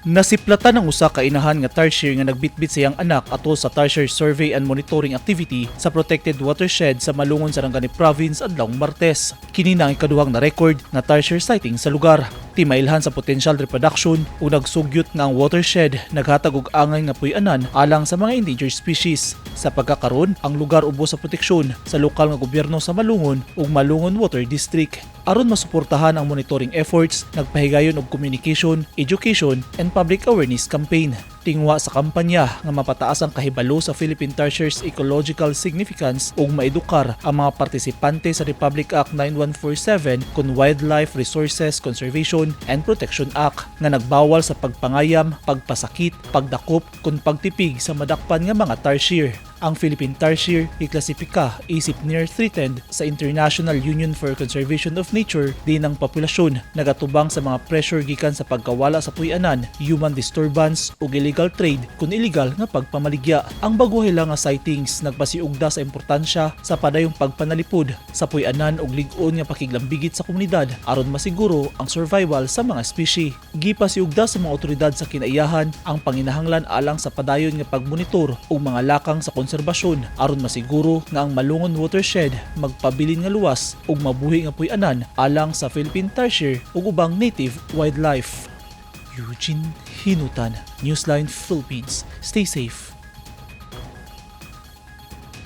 Nasiplatan ang usa ka inahan nga tarsier nga nagbitbit sa iyang anak atol sa tarsier survey and monitoring activity sa protected watershed sa Malungon, Sarangani Province adlawng Martes. Kini na ang ikaduhang na record nga tarsier sighting sa lugar. Timailhan sa potential reproduction ug nagsugyot nga ang watershed naghatag og angay nga puy-anan alang sa mga endangered species. Sa pagkakaron, ang lugar ubos sa proteksyon sa lokal nga gobyerno sa Malungon ug Malungon Water District. Aron masuportahan ang monitoring efforts, nagpahigayon og communication, education, and public awareness campaign. Tingwa sa kampanya nga mapataas ang kahibalo sa Philippine Tarsiers ecological significance ug maedukar ang mga partisipante sa Republic Act 9147 kon Wildlife Resources Conservation and Protection Act nga nagbawal sa pagpangayam, pagpasakit, pagdakop kon pagtipig sa madakpan nga mga tarsier. Ang Philippine Tarsier iklasipika isip near threatened sa International Union for Conservation of Nature din ang populasyon nagatubang sa mga pressure gikan sa pagkawala sa puy-anan, human disturbance ug illegal trade kun illegal nga pagpamaligya. Ang baguhay lang nga sightings nagpasiugda sa importansya sa padayong pagpanalipod sa puy-anan ug lig-on nga pakiglambigit sa komunidad aron masiguro ang survival sa mga espisye. Gipasiugda sa mga otoridad sa kinaiyahan ang panginahanglan alang sa padayon nga pagmonitor ug mga lakang sa konserbasyon aron masiguro nga ang Malungon Watershed magpabilin nga luwas ug mabuhi nga puy-anan alang sa Philippine tarsier ug ubang native wildlife. Eugene Hinutan, Newsline Philippines. Stay safe.